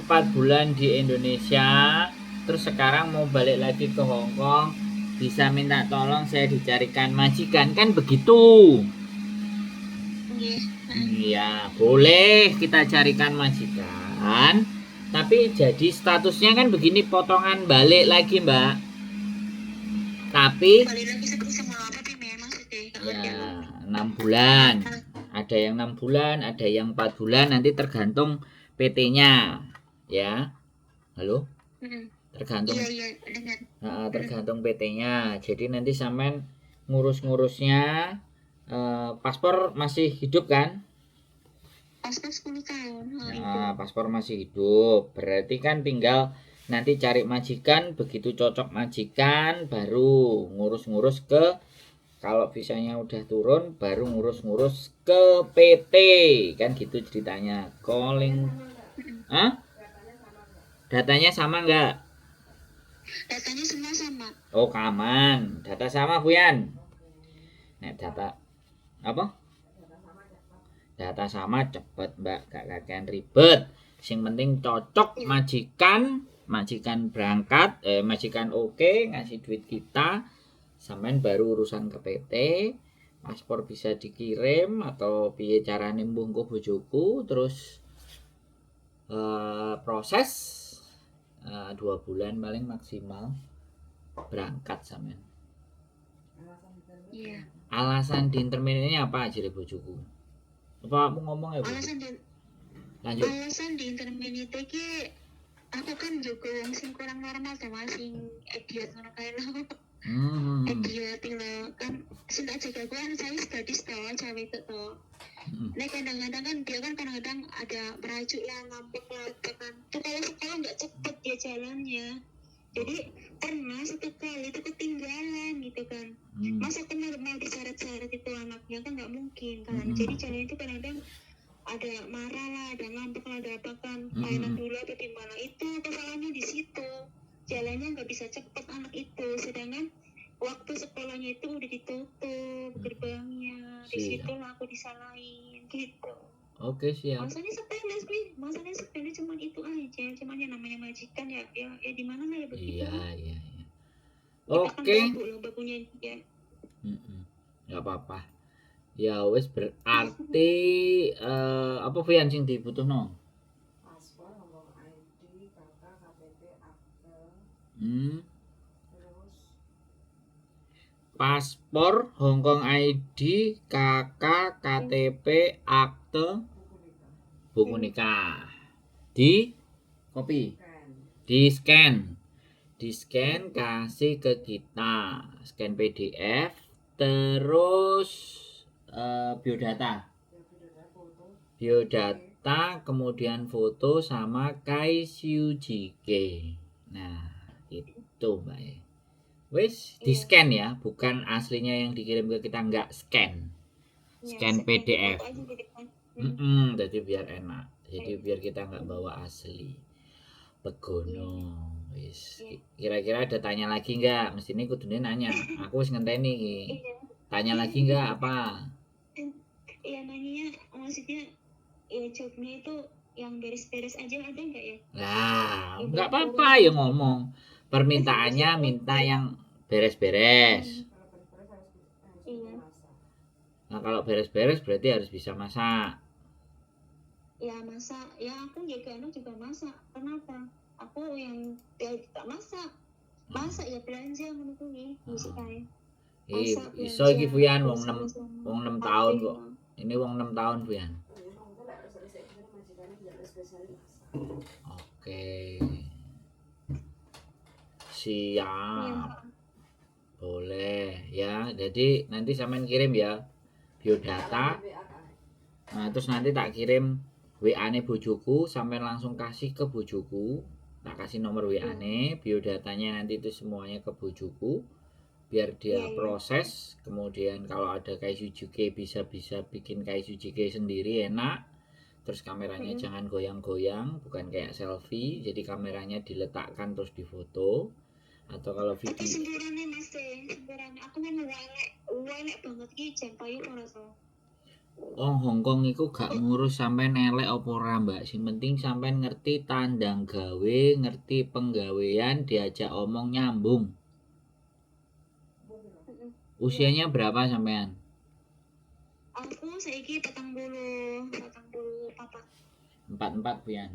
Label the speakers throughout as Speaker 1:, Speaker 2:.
Speaker 1: 4 bulan di Indonesia, terus sekarang mau balik lagi ke Hong Kong, bisa minta tolong saya dicarikan majikan, kan begitu?
Speaker 2: Nggih.
Speaker 1: Iya, boleh kita carikan majikan. Tapi jadi statusnya kan begini, potongan balik lagi, Mbak. Tapi
Speaker 2: Balik lagi seperti semula apa piye maksudnya? Gak ngerti
Speaker 1: ya
Speaker 2: aku.
Speaker 1: 6 bulan. Ada yang 6 bulan, ada yang 4 bulan, nanti tergantung PT-nya, ya. Halo?
Speaker 2: Heeh.
Speaker 1: Tergantung
Speaker 2: Iya, dengar.
Speaker 1: Nah, tergantung PT-nya. Jadi nanti sampean ngurus-ngurusnya, paspor masih hidup kan?
Speaker 2: Paspor 10 tahun. Oh, itu.
Speaker 1: Nah, paspor masih hidup. Berarti kan tinggal nanti cari majikan, begitu cocok majikan baru ngurus-ngurus ke, kalau visanya udah turun baru ngurus-ngurus ke PT. Kan gitu ceritanya. Calling. Hah? Datanya sama nggak?
Speaker 2: Datanya semua sama.
Speaker 1: Oh, aman. Data sama, Buyan. Nek data apa? Data sama cepet, Mbak, gak kakean ribet. Sing penting cocok majikan, majikan berangkat, majikan oke ngasih duit kita, sampean baru urusan ke PT, paspor bisa dikirim atau piye carane mbuh engko bojoku, terus proses 2 bulan paling maksimal berangkat sampean.
Speaker 2: Iya.
Speaker 1: Alasan di ini apa jare bojoku? Apa kamu ngomong ya, Bu? Lanjut.
Speaker 2: Alasan di terminate iki aku kan juga wong sing kurang normal to, Mas, sing idiot ngono kae lho. Idiot lho kan sing tak jaga aku kan saya gadis to, cewek itu to. Nah, kadang-kadang kan dia kan kadang-kadang ada merajuk lah, ngambek lah, apa kan. Tuh kalau sekolah nggak cepet dia jalannya. Jadi pernah satu kali itu ketinggalan gitu kan. Masa kan mau diseret-seret itu anaknya kan nggak mungkin kan. Jadi jalan itu kadang-kadang ada marah lah, ada ngambek lah, ada apa kan, mainan dulu atau gimana, itu kesalahannya di situ. Jalannya nggak bisa cepet anak itu, sedangkan waktu sekolahnya itu udah ditutup gerbangnya. Di situ lah aku disalahin gitu.
Speaker 1: Oke, siap.
Speaker 2: Masalahnya sepele sih, masalahnya sepele cuman itu aja, cuman yang namanya majikan ya ya, ya di mana lah ya begitu.
Speaker 1: Iya.
Speaker 2: Kita kan babu loh, babunya dia.
Speaker 1: Nggak apa-apa. Ya wis, berarti apa Vian sing dibutuhno?
Speaker 3: Paspor, Hongkong ID, KK, KTP, akte, terus
Speaker 1: Paspor, Hong Kong ID, KK, KTP, akte,
Speaker 3: buku nikah.
Speaker 1: Buku nikah. Di copy,
Speaker 3: Scan.
Speaker 1: Di scan. Di scan kasih ke kita. Scan PDF terus biodata.
Speaker 3: Ya, biodata, foto.
Speaker 1: Biodata, kemudian foto sama Kaisiujike. Nah, itu, Mbak. Wis, di scan ya, bukan aslinya yang dikirim ke kita, enggak, scan.
Speaker 2: Iya,
Speaker 1: Scan
Speaker 2: scan
Speaker 1: PDF.
Speaker 2: foto aja gitu kan.
Speaker 1: Jadi biar enak. Jadi biar kita nggak bawa asli. Begono. Wis. Kira-kira ada tanya lagi nggak? Mestine kudune nanya. Aku wis ngenteni iki.
Speaker 2: Iya.
Speaker 1: Tanya lagi nggak apa?
Speaker 2: Iya, nanyanya maksudnya ya jobnya itu yang beres-beres aja ada nggak ya?
Speaker 1: Lah,
Speaker 2: Ibu
Speaker 1: nggak apa-apa ya ngomong. Permintaannya minta yang beres-beres.
Speaker 3: Kalau beres-beres harus bisa masak.
Speaker 1: Nah, kalau beres-beres berarti harus bisa masak.
Speaker 2: Ya masak, ya aku jaga anak juga masak. Kenapa? Aku yang ya tak masak. Masak ya belanja ngono kuwi, musik kae.
Speaker 1: Ih,
Speaker 2: Masak,
Speaker 1: iso iki
Speaker 2: belanja,
Speaker 1: Fuyan wong
Speaker 2: terus
Speaker 1: 6
Speaker 2: sama
Speaker 1: wong 6 tahun
Speaker 2: HP.
Speaker 1: Kok. Ini wong 6 tahun, Fuyan.
Speaker 3: Iya, monggo lek resik-resik gimana majikane njaluk spesial masak.
Speaker 1: Oke. Siap. Boleh ya. Jadi nanti sampean kirim ya biodata.
Speaker 3: WA kae.
Speaker 1: Nah, terus nanti tak kirim WA-ne bojoku, sampean langsung kasih ke bojoku. Tak kasih nomor WA-ne, biodatanya nanti itu semuanya ke bojoku biar dia
Speaker 2: Iya.
Speaker 1: proses. Kemudian kalau ada Kaisujuke bisa bisa bikin Kaisujuke sendiri enak. Terus kameranya jangan goyang-goyang, bukan kayak selfie. Jadi kameranya diletakkan terus difoto. Atau kalau
Speaker 2: Tapi
Speaker 1: video
Speaker 2: sempurane, Mas, e, sempurane aku kan welek, welek banget ki jan payu ora to.
Speaker 1: Wong Hongkong iku gak ngurus sampean elek apa ora, Mbak. Sing penting sampean ngerti tandang gawe, ngerti penggawean, diajak omong nyambung.
Speaker 2: Heeh.
Speaker 1: Usianya berapa sampean?
Speaker 2: Aku saiki 44, 44.
Speaker 1: 44, Pian.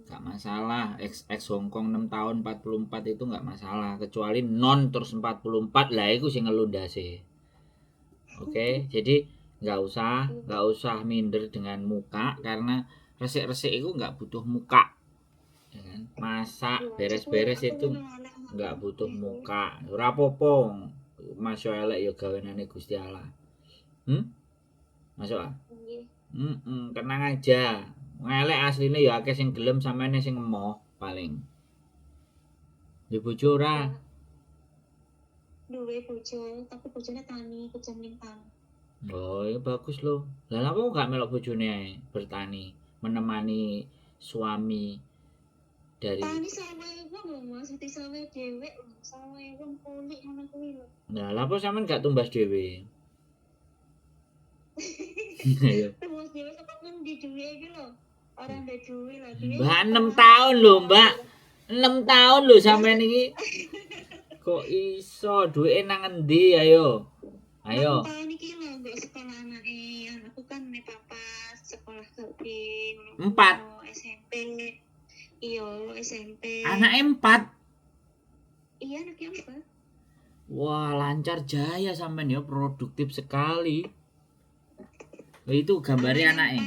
Speaker 1: Gak masalah, ex ex Hongkong 6 tahun 44 itu gak masalah, kecuali non terus 44 lah iku sing ngelu ndase. Oke, jadi nggak usah minder dengan muka karena resik-resik itu nggak butuh muka. Ya kan? Masak,
Speaker 2: Iya,
Speaker 1: beres-beres
Speaker 2: aku
Speaker 1: itu
Speaker 2: ngono elek.
Speaker 1: nggak butuh muka. Ora apa-apa. Masuk elek ya gawenane Gusti Allah. Masuk ah?
Speaker 2: Nggih.
Speaker 1: Tenang aja. Ngelek asline ya akeh sing gelem, sampeyan sing emoh paling. Duwe bojo ora?
Speaker 2: Duwe bojo, tapi bojone tani, kerja ning tani.
Speaker 1: Oh, ya bagus loh. Lah lha kok gak melok bojone ae bertani, menemani suami dari
Speaker 2: Tani sawah wong lho, Mas, di sawah dhewe lho, sawah wong kulik ngono kuwi lho.
Speaker 1: Nah, lha apa sampean gak tumbas dhewe? Ayo.
Speaker 2: Tumbas dhewe saka ngendi duwe iki lho. Ora ndek duwe lah duwe.
Speaker 1: Mbak, 6 tahun lho, Mbak. 6 tahun lho sampean iki. Kok iso duweke nang endi ayo? Ayo.
Speaker 2: 6 tahun iki lho nggo sekolah anake. Anakku kan nek papat sekolah kabeh ngono.
Speaker 1: 4.
Speaker 2: SMP. Iya, SMP.
Speaker 1: Anake 4.
Speaker 2: Iya, anaknya 4.
Speaker 1: Wah, lancar jaya sampean ya, produktif sekali. Oh, itu gambarnya anaknya.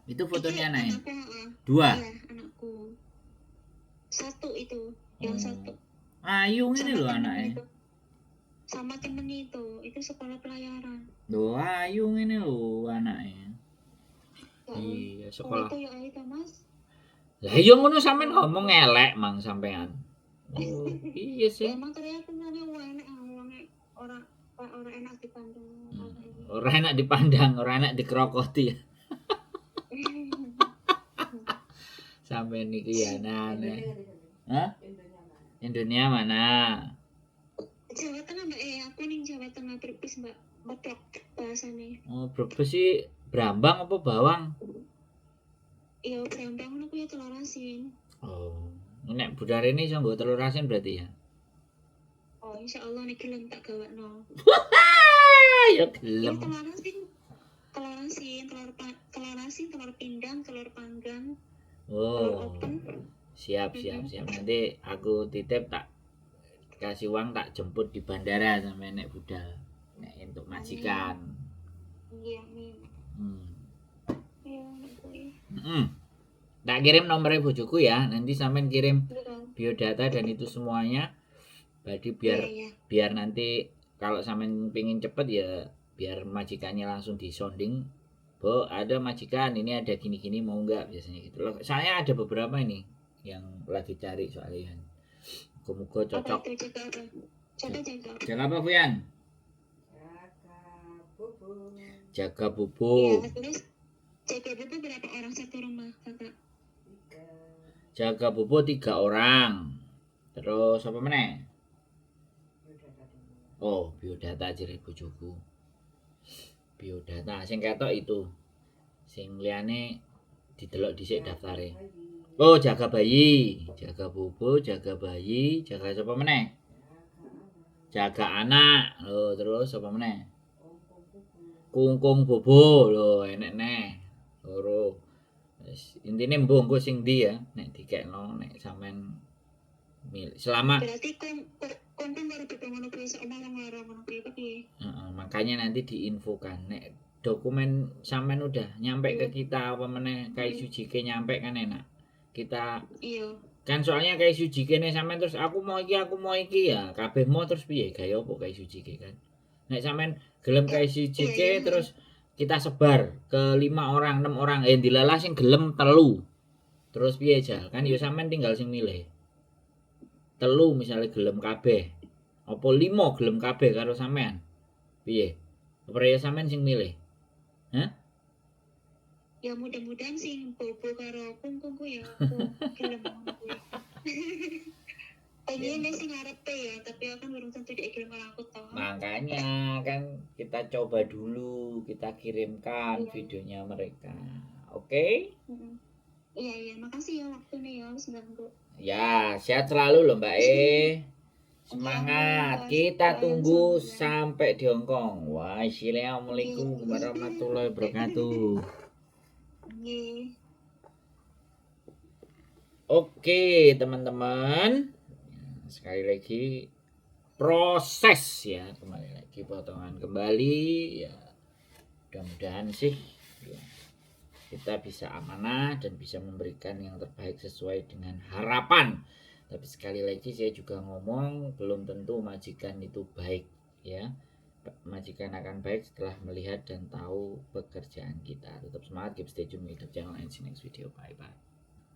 Speaker 2: 4.
Speaker 1: Itu fotonya
Speaker 2: Itu
Speaker 1: anaknya.
Speaker 2: anakku, heeh.
Speaker 1: 2.
Speaker 2: Iya, anakku. 1 itu, yang
Speaker 1: Oh.
Speaker 2: 1.
Speaker 1: Ayu ngene
Speaker 2: Sama
Speaker 1: lho
Speaker 2: temen
Speaker 1: anake.
Speaker 2: itu. Sama temen itu sekolah pelayaran.
Speaker 1: Lho, ayu ngene lho anake.
Speaker 2: Heeh.
Speaker 1: Iya,
Speaker 2: Oh,
Speaker 1: sekolah.
Speaker 2: itu ya ayu ta, Mas.
Speaker 1: Lah iya ngono sampean ngomong elek mang sampean. Oh, iya
Speaker 2: Ya
Speaker 1: sih.
Speaker 2: emang ternyata ngene enak wonge ora ora enak dipandang.
Speaker 1: Ora enak dipandang, ora enak dikrokoti. Sampean iki ya aneh. Hah?
Speaker 3: Indonesia mana?
Speaker 1: Indonesia mana?
Speaker 2: Jawa Tengah, Mbak, aku ning Jawa Tengah Brebes, Mbak. Medok bahasane.
Speaker 1: Oh, Brebes sih brambang apa bawang?
Speaker 2: Iya, brambang ngono kuwi telur asin.
Speaker 1: Oh, nek budare ini iso nggo telur asin berarti ya.
Speaker 2: Oh, insyaallah nek gelem tak gawakno.
Speaker 1: Ah, ya
Speaker 2: Iya,
Speaker 1: gelem.
Speaker 2: telur asin. Telur asin, telur asin, telur pindang, telur panggang, telur
Speaker 1: Oh.
Speaker 2: oven.
Speaker 1: Siap, siap, siap. Nanti aku titip tak kasih uang tak jemput di bandara sampai nek budal. Nek untuk majikan.
Speaker 2: Iya, amin. Iya, ngono kuwi.
Speaker 1: Tak kirim nomornya bojoku ya. Nanti sampean kirim
Speaker 2: Iya.
Speaker 1: biodata dan itu semuanya. Jadi biar
Speaker 2: Iya, iya.
Speaker 1: biar nanti kalau sampean pingin cepet ya biar majikannya langsung disonding. Bu, ada majikan ini ada gini-gini mau nggak biasanya gitu loh. Saya ada beberapa ini yang lagi cari soalnya. Muga-muga
Speaker 2: Apa
Speaker 1: cocok.
Speaker 2: itu jaga apa? Jaga jaga.
Speaker 1: Jaga apa, Fuyan?
Speaker 3: Jaga bubu.
Speaker 1: Jaga bubu.
Speaker 2: Iya, terus jaga bubu berapa orang satu rumah, Kakak?
Speaker 3: 3.
Speaker 1: Jaga bubu 3 orang. Terus apa meneh?
Speaker 3: Biodata dulu.
Speaker 1: Oh, biodata jere bojoku. Biodata sing ketok itu. Sing liyane didelok dhisik
Speaker 3: Jaga
Speaker 1: daftare.
Speaker 3: bayi.
Speaker 1: Oh, jaga bayi, jaga bubu, jaga bayi, jaga sapa meneh?
Speaker 3: Jaga anak.
Speaker 1: Jaga anak. Lho, terus apa meneh?
Speaker 3: Kungkung bubu.
Speaker 1: Kungkung bobo. Lho, enek neh. Loro. Wis, intine mbuh engko sing ndi ya nek dikekno nek sampean milih. Selama
Speaker 2: Berarti kungkung baru bubu ngono kuwi sak omah wong loro ngono kuwi piye?
Speaker 1: Heeh, makanya nanti diinfokan nek dokumen sampean udah nyampe ke kita apa meneh KSUJK nyampe kan enak. Kita
Speaker 2: Iya.
Speaker 1: kan soalnya KSUJK ne sampean terus aku mau iki ya kabeh mau terus piye gawe opo KSUJK kan. Nek sampean gelem KSUJK
Speaker 2: Iya, iya.
Speaker 1: terus kita sebar ke 5 orang, 6 orang, dilalah sing gelem 3. Terus piye jal? Kan ya sampean tinggal sing milih. 3 misalnya gelem kabeh. Apa 5 gelem kabeh karo sampean? Piye? Apa ya sampean sing milih? Hah?
Speaker 2: Ya mudah-mudahan sing bobo karo kungkung ku ya aku gelem ngono kuwi. Pengen sing ngarepe ya, tapi aku kan belum tentu dia gelem karo aku toh.
Speaker 1: Makanya kan kita coba dulu. kita kirimkan
Speaker 2: Iya.
Speaker 1: videonya mereka. Oke?
Speaker 2: Heeh. Iya, makasih ya waktunya ya wis ganggu.
Speaker 1: Ya, sehat selalu loh Mbak E. Semangat.
Speaker 2: Mas.
Speaker 1: Kita
Speaker 2: Doain
Speaker 1: tunggu
Speaker 2: semoga.
Speaker 1: sampai di Hong Kong. Wah, assalamualaikum warahmatullahi wabarakatuh.
Speaker 2: Nggih.
Speaker 1: Oke, teman-teman. Sekali lagi proses ya, kembali lagi potongan kembali ya. Mudah-mudahan sih ya, kita bisa amanah dan bisa memberikan yang terbaik sesuai dengan harapan. Tapi sekali lagi saya juga ngomong belum tentu majikan itu baik ya. Majikan akan baik setelah melihat dan tahu pekerjaan kita. Tetap semangat, keep stay tune YouTube channel and see you next video. Bye bye.